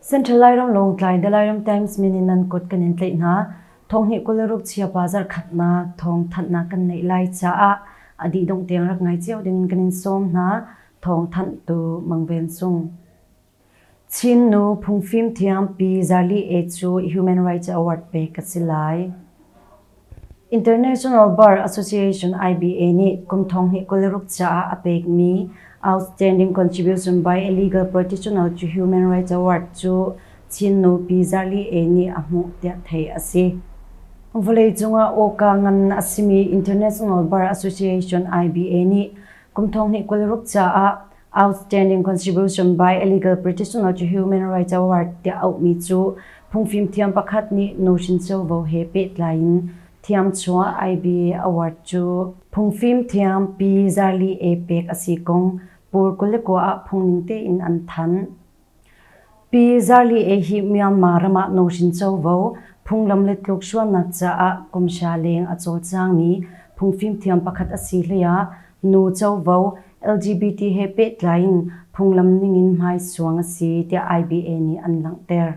Central Lairam Lawngtlai The Lairam Times min in nan kut kan in tlaih hna. Thonghnih 26 chiapa zarhkhatnak thawng thanhnak kan neih lai caah a dih dongh tiang rak ngai cio ding kan in sawm hna. Thawng thanhtu Mang Ven Sung. Chin nu phungfimthiam Pi Zarli E cu Human Rights Award pek a si lai. International Bar Association IBA nih kum 2026 caah a pekmi Outstanding Contribution by a Legal Practitioner to Human Rights Award cu Chin nu Pi Zarli E nih a hmuh tiah theih a si. Vawleicung ah awka ngan a simi International Bar Association IBA nih kum 2026 caah Outstanding Contribution by a Legal Practitioner to Human Rights Award tiah auhmi cu phungfimthiam pakhat nih nuhrin covo he pehtlai in thiamchuah IBA Award cu phungfimthiam Pi Zarli E pek a si kong Pur 29 ah phungning tein an thanh. Pi Zarli E hi Myanmar ram ah nuhrin covo phunglam le tluksuannak caah kumhra leng a cawlcangmi phungfimthiam pakhat a si hlei ah nu covo LGBT he pehtlai in phunglam ningin hmaisuang a si tiah IBA nih an langhter.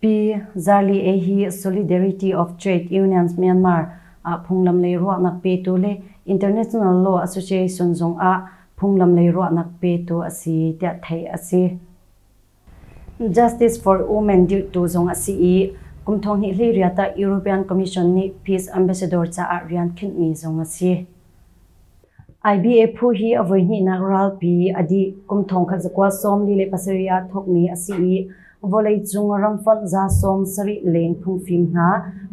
Pi Zarli E hi Solidarity of Trade Unions Myanmar ah phunglam lei ruahnak petu le International Law Association zong ah phunglam lei ruahnak petu a si tiah theih a si. Justice for Women dirhtu zong a si i kum 2018 ah European Commission nih Peace Ambassador caah rian khinhmi zong a si. IBA phu hi a voihnihnak ralpi a dih kum 1947 ah thawkmi a si i vawleicung ramfonh 70 leng phungfim hna,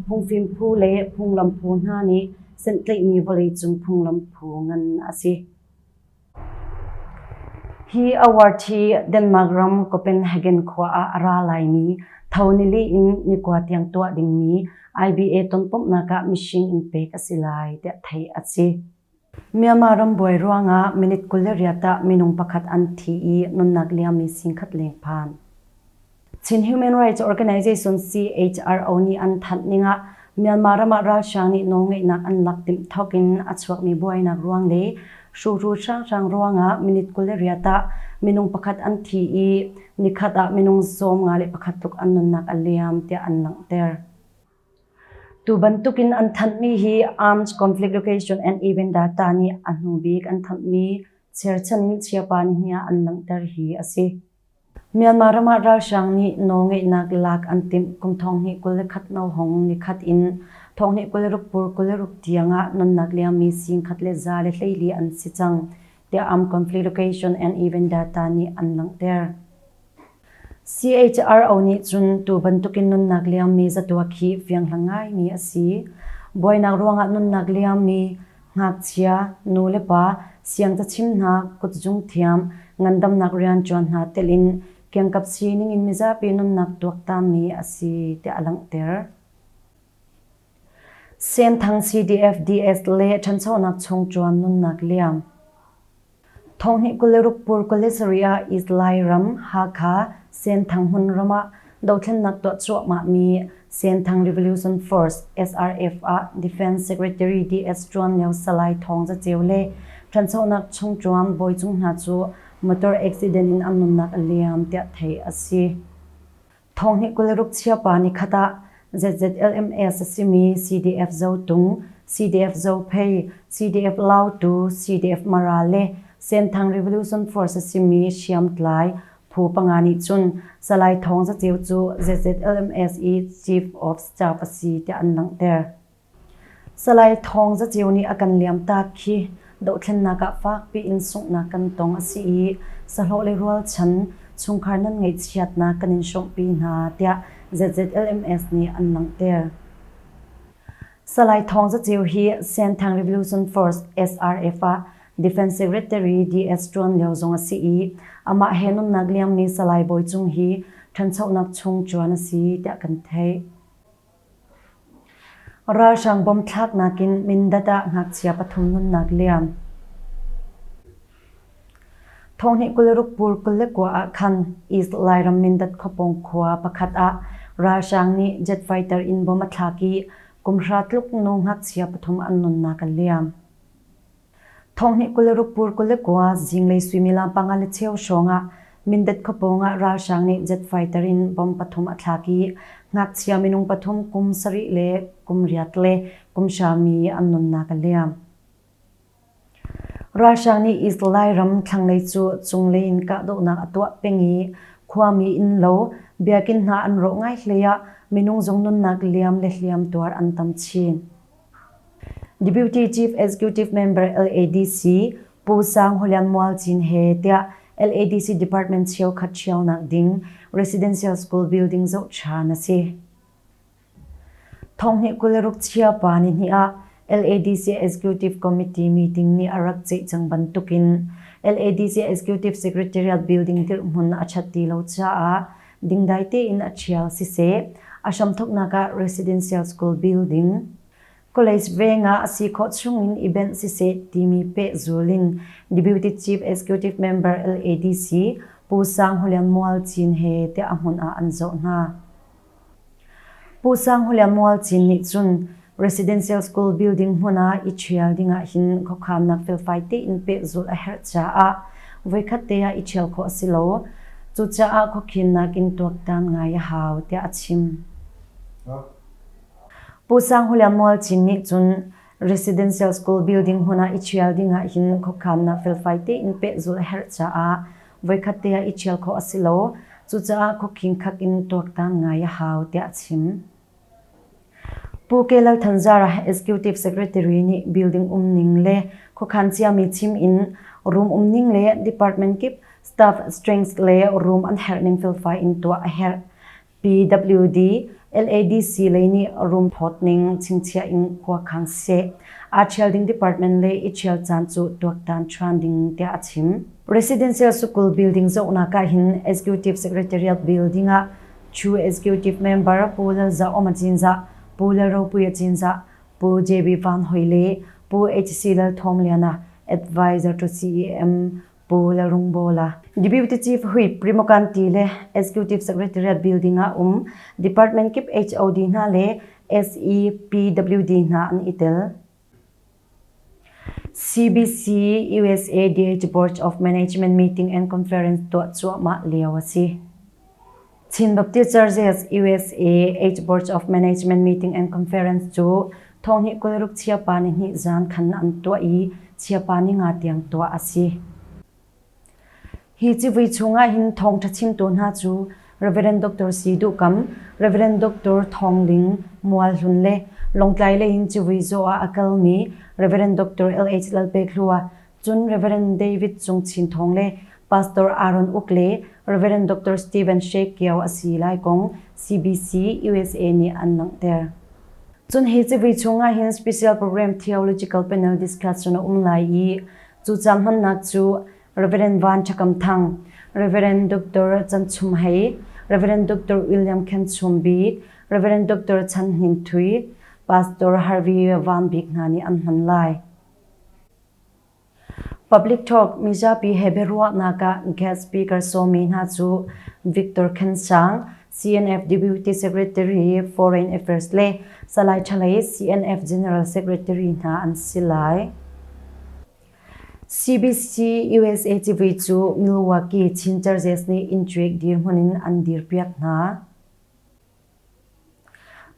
phungfim phu le phunglam phu hna nih sentlaihmi vawleicung phunglam phu ngan a si. Hi award hi Denmark ram Copenhagen khua ah a ra laimi tho nili in nikua tiang tuah dingmi IBA tonpumhnak ah mising in pek a si lai tiah theih a si. Myanmar ram buai ruangah minute 28 ah minung pakhat an thi i nunnak liammi singkhat leng phan. Chin Human Rights Organization CHRO nih an thanh ning ah Myanmar ram ah ralhrang nih nawlngeihnak an lak timh thawk in a chuakmi buainak ruang le hruhru hranghrang ruang ah minute 28 ah minung pakhat an thi i nikhat ah minung 51 tluk an nunnak a liam tiah an langhter. Tu bantukin an thanhmi hi Armed Conflict Location and Event Data nih a hnu bik an thanhmi cherchan in chiapa ni ah an langhter hi a si. Myanmar ram ah ralhrang nih nawlngeihnak lak an timh kum 2021 nohong nikhat in 2026 pur 26 tiang ah nunnak liammi 1,114 an si cang, tiah Armed Conflict Location and Event Data nih an langhter. CHRO nih cun tu bantukin nunnak liammi zatuak hi fianghlang ngaimi a si. Buainak ruangah nunnak liammi ngakchia, nu le pa, siangcachim hna, kutzung thiam, ngandamnak rianṭuan hna telh in kiangkap sining in mizapi nunnak tuaktanmi a si tiah a langhter. Senthang CDF DS le ṭhanchonak chungṭuan nunnak liam. 2026 pur 27 ah East Lairam, Hakha, Senthang hmunram ah dothlennak tuah cuahmahmi Senthang Revolution Force SRF ah Defense Secretary DS ṭuan lio Salai Thawng Za Ceu le ṭhanchonak chungṭuan bawicung hna cu motor accident in an nunnak a liam tiah theih a si. 2026 chiapa nikhat ah ZZLMS a simi CDF Zotung, CDF Zophei, CDF Lautu, CDF Mara le Senthang Revolution Force a simi hriamtlai phu panga nih cun Salai Thawng Za Ceu cu ZZLMS i Chief of Staff a si tiah an langhter. Salai Thawng Za Ceu nih a kan liamtak khi dohthlennak ah fakpi in sunghnak kan tong a si i sahlawh le rualchan chungkhar nan ngaihchiatnak kan in hrawmhpi hna tiah ZZLMS nih an langhter. Salai Thawng Za Ceu hi Senthang Revolution Force SRF ah Defense Secretary DS ṭuan lio zong a si i amah he nunnak liammi Salai Bawi Cung hi ṭhanchonak chung ṭuan a si tiah kan theih. Ralhrang bomb thlaknak in Mindat ah ngakchia pathum nunnak liam. Thonghnih 26 pur 29 ah khan East Lairam Mindat khuapawng khua pakhat ah ralhrang nih jet fighter in bomb a thlak i kumhra tluk nu ngakchia pathum an nunnak a liam. Thonghnih 26 pur 29 zinglei suimilam panga le cheu hrawng ah Mindat khuapawng ah ralhrang nih jet fighter in bomb pathum a thlak i ngakchia minung pathum kum sarih le kum riat le kum hra mi an nunnak a liam. Ralhrang nih East Lairam thlanglei cu cunglei in kahdohnak a tuah peng i khuami innlo, biakinn hna an rawh ngai hlei ah minung zong nunnak liam le hliam tuar an tam chin. Deputy Chief Executive Member LADC Pu Sang Holian Mualcin he tiah LADC Department cheukhat ṭhialnak ding Residential School building zoh ṭhan a si. Thonghnih 26 chiapa nihnih ah LADC Executive Committee meeting nih a rak ceih cang bantukin LADC Executive Secretariat building dirhmun a ṭhat ti lo caah dingdai tein a ṭhial siseh, a hramthawknak ah Residential School building, College veng ah a si khawh chungin i benh siseh timi pehzul in Deputy Chief Executive Member LADC Pu Sang Hulian Mualcin he tiah a hmun ah an zoh hna. Pu Sang Hulian Mualcin nih cun Residential School building hmun ah i ṭhial dingah hin khuakhannak felfai tein pehzulh a herh caah voikhat te ah i ṭhial khawh a si lo. Cucaah khuakhennak in tuaktan ngai a hau tiah a chim. Pu Sang Huliam Mualcin nih cun Residential School building hmun ah i ṭhial ding ah hin khuakhannak felfai tein pehzulh a herh caah voikhat te ah i ṭhial khawh a si lo. Cucaah khuakhing khak in tuaktan ngai a hau tiah a chim. Pu Ke Lal Thanzara Executive Secretary nih building umning le khuakhan ciami chim in room umning le department kip staff strength le room an herhning felfai in tuah a herh. PWD, LADC lei nih room phawtning chingchiah in khua khang seh. Aa ṭhial ding department le i ṭhial caan cu tuaktan ṭhan ding tiah a chim. Residential School building zohnak ah hin Executive Secretariat building ah Chu Executive Member Pu Lal Za Om Cinzah, Pu Lal Ropui Cinzah, Pu JB Van Hoi le Pu HC Lal Thawm Liana, Advisor to CEM Pu Lalrungbawla. Deputy Chief Whip Primokanti le Executive Secretariat Building ah um Department kip HOD hna le SEPWD hna an i tel. CBC USA DH Board of Management Meeting and Conference tuah cuahmah lio a si. Chin Baptist Churches USA H Board of Management Meeting and Conference cu thonghnih 26 chiapa ni hnih zan khan an tuah i chiapa ni nga tiang tuah a si. Hi civui chungah hin thawngṭha chimtu hna cu Reverend Dr. Si Duh Kam, Reverend Dr. Thawng Ling Mual Hlun le Lawngtlai lei in civui zawh ah a kalmi Reverend Dr. L.H. Lalpekhlua, Cun Rev. David Cung Chin Thawng le Pastor Aaron Uk le Rev. Dr. Stephen Shake Kio a si lai kong CBC USA nih an langhter. Cun hi civui chungah hin Special Program Theological Panel Discussion a um lai i cu ca hmannak cu Rev. Van Ṭha Thang, Rev. Dr. Chan Chum Hei, Rev. Dr. William Khen Chum Bik, Rev. Dr. Chan Hnin Thui, Pastor Harvey Van Bik hna nih an hman lai. Public Talk mizapi he biaruahnak ah guest speaker sawmmi hna cu Victor Khen Sang, CNF Deputy Secretary Foreign Affairs le Salai Thalei CNF General Secretary hna an si lai. CBC USA civui cu Milwaukee Chin Churches nih inncuik dirhmun in an dirpiak hna.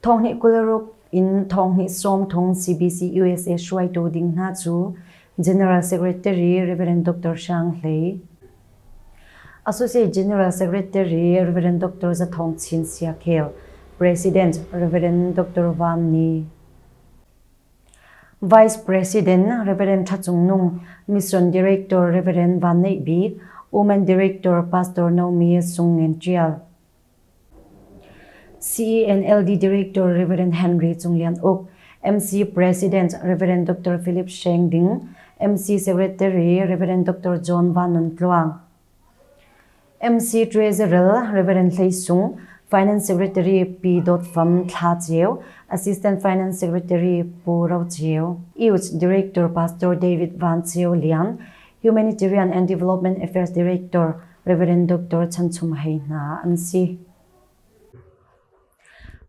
Thonghnih 26 in thonghnih 30 CBC USA hruaitu ding hna cu General Secretary Rev. Dr. Hrang Hlei, Associate General Secretary Rev. Dr. Za Thawng Chin Siakhel, President Rev. Dr. Van Ni, Vice President Rev. Tha Cung Nung, Mission Director Rev. Van Neih Bik, Women Director Pastor Naomi Sung Ngen Tial. CENLD Director Rev. Henry Cung Lian Uk, MC President Rev. Dr. Philip Sheng Ding, MC Secretary Rev. Dr. John Van Nun Tluang, MC Treasurer Rev. Hlei Sung, Finance Secretary P. Dawt Fam Thla Ceu, Assistant Finance Secretary Pu Ro Ceu, Youth Director Pastor David Van Ceu Lian, Humanitarian and Development Affairs Director Rev. Dr. Chan Chum Hei hna an si.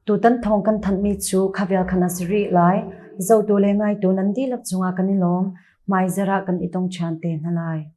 Tutan thawng kan thanhmi cu khavel khan a si rih lai. Zohtu le ngaitu nan dihlak cungah kan i lawm. Hmaizarh ah kan i tong ṭhan te hna lai.